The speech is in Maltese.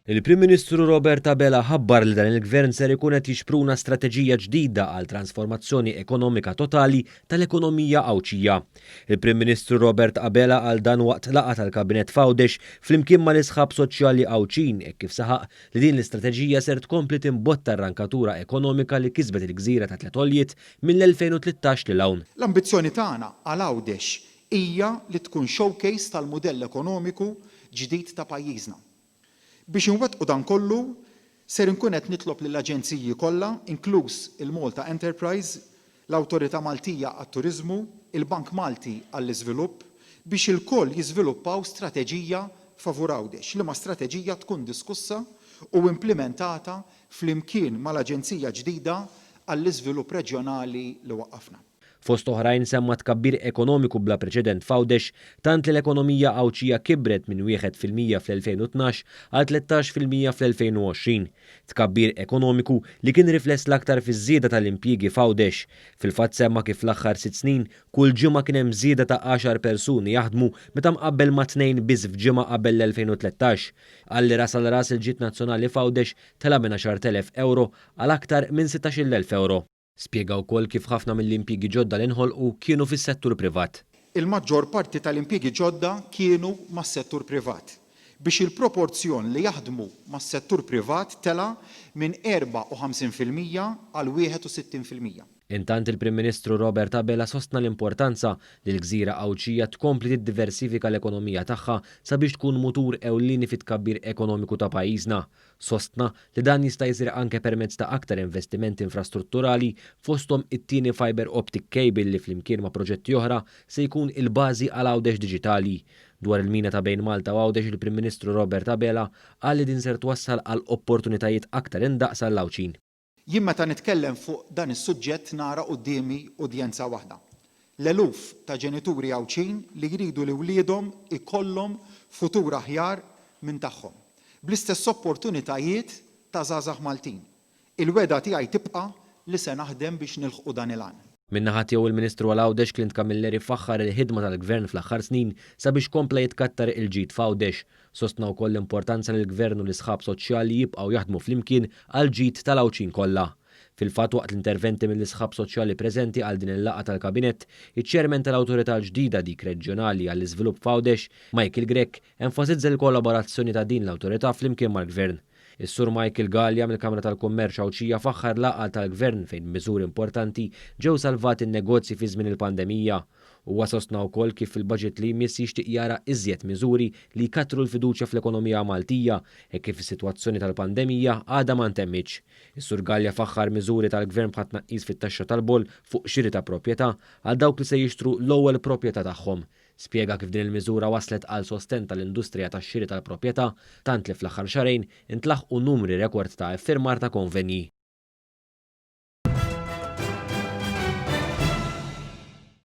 Il-Prim Ministru Robert Abela ħabbar li dan il-Gvern ser ikun qed jixpruna strateġija ġdida għal transformazzjoni ekonomika totali tal-ekonomija Għawdxija. Il-Prim Ministru Robert Abela qal dan waqt laqgħa tal-Kabinett f'Għawdex flimkien mal-isħab soċjali Għawdxin hekk kif saħaq li din l-istrateġija ser tkompli timbotta r-rankatura ekonomika li kisbet il-gżira ta' Tliet Għoljiet mill-2013 lil hawn. L-ambizzjoni tagħna għal Għawdex hija li tkun showcase tal-mudell ekonomiku ġdid ta' pajjiżna. Biex inwettqu dan kollu, ser inkun qed nitlob lill-aġenziji kollha, inkluż il-Malta Enterprise, l-Awtorità Maltija għat-Turiżmu, il-Bank Malti għall-Iżvilupp, biex ilkoll jiżviluppaw strateġija favur Għawdex, liema strateġija tkun diskussa u implimentata flimkien mal-aġenzija ġdida għall-iżvilupp reġjonali li waqqafna. Fost oħrajn semma tkabbir ekonomiku bla preċedent f'Għawdex tant li l-ekonomija Għawdxija kibret minn 1% fl-2012 għal 13% fl-2020. Tkabbir ekonomiku li kien rifless l-aktar fiż-żieda tal-impjiegi f'Għawdex. Fil-fatt semma kif fl-aħħar sitt snin kull ġimgħa kien hemm żieda ta' għaxar persuni jaħdmu meta mqabbel ma' tnejn biss f'ġimgħa qabel l-2013. Qal li ras għal ras il-ġid nazzjonali f'Għawdex tela' minn 10,000 ewro għal aktar minn 16,000 ewro. Spjega wkoll kif ħafna mill-impjiegi ġodda li nħolqu kienu fis-settur privat. Il-maġġor parti tal-impjiegi ġodda kienu mas-settur privat, biex il-proporzjon li jaħdmu mas-settur privat tela' minn 54% għal 61%. Intant il-Prim Ministru Robert Abela sostna l-importanza li l-gżira Għawdxija tkompli tiddiversifika l-ekonomija tagħha sabiex tkun mutur ewlieni fit-tkabbir ekonomiku ta' pajjiżna. Sostna li dan jista' jsir anke permezz ta' aktar investimenti infrastrutturali fosthom it-tieni fibre optic cable li flimkien ma' proġetti oħra se jkun il-bażi għal Għawdex Diġitali. Dwar il-mina ta' bejn Malta u Għawdex il-Prim Ministru Robert Abela qal li din ser twassal għal opportunitajiet aktar indaqs għall-Għawdxin. Jien meta nitkellem fuq dan is-suġġett nara quddiemi udjenza waħda. L-eluf ta' ġenituri Għawdxin li jridu li wliedhom ikollhom futur aħjar minn tagħhom, bl-istess opportunitajiet ta' żgħażagħ Maltin. Il-wegħda tiegħi tibqa' li se naħdem biex nilħqu dan il-għan. Min-naħa tiegħu il-Ministru għal Għawdex Clint Camilleri faħħar il-ħidma tal-Gvern fl-aħħar snin sabiex kompla jitkattar il-ġid f'Għawdex. Sostna wkoll l-importanza li l-Gvern u l-isħab soċjali jibqgħu jaħdmu flimkien għall-ġid tal-Għawdxin kollha. Fil-fatt waqt l-interventi mill-isħab soċjali preżenti għal din il-laqgħa tal-Kabinett, iċ-Chairman tal-Awtorità l-ġdida dik reġjonali għall-iżvilupp f'Għawdex, Michael Grech, enfasizza l-kollaborazzjoni ta' din l-awtorità flimkien mal-Gvern. Is-Sur Michael Galea mill-Kamra tal-Kummerċ Għawdxija faħħar l-għaqal tal-Gvern fejn b'miżuri importanti ġew salvati n-negozji fi żmien il-pandemija. Huwa sostna wkoll kif fil-budget li jmiss jixtieq jara iżjed miżuri li jkattru l-fiduċja fl-ekonomija Maltija hekk kif is-sitwazzjoni tal-pandemija għadha ma ntemmitx. Is-Sur Galea faħħar miżuri tal-Gvern bħat-tnaqqis fit-taxxa tal-boll fuq xiri ta' proprjetà għal dawk li se jixtru l-ewwel proprjetà tagħhom. Spjega kif din il-miżura wasslet għal sostenn tal-industrija tax-xiri tal-proprjetà, tant li fl-aħħar xahrejn intlaħqu numri rekord ta' iffirmar ta' konvenji.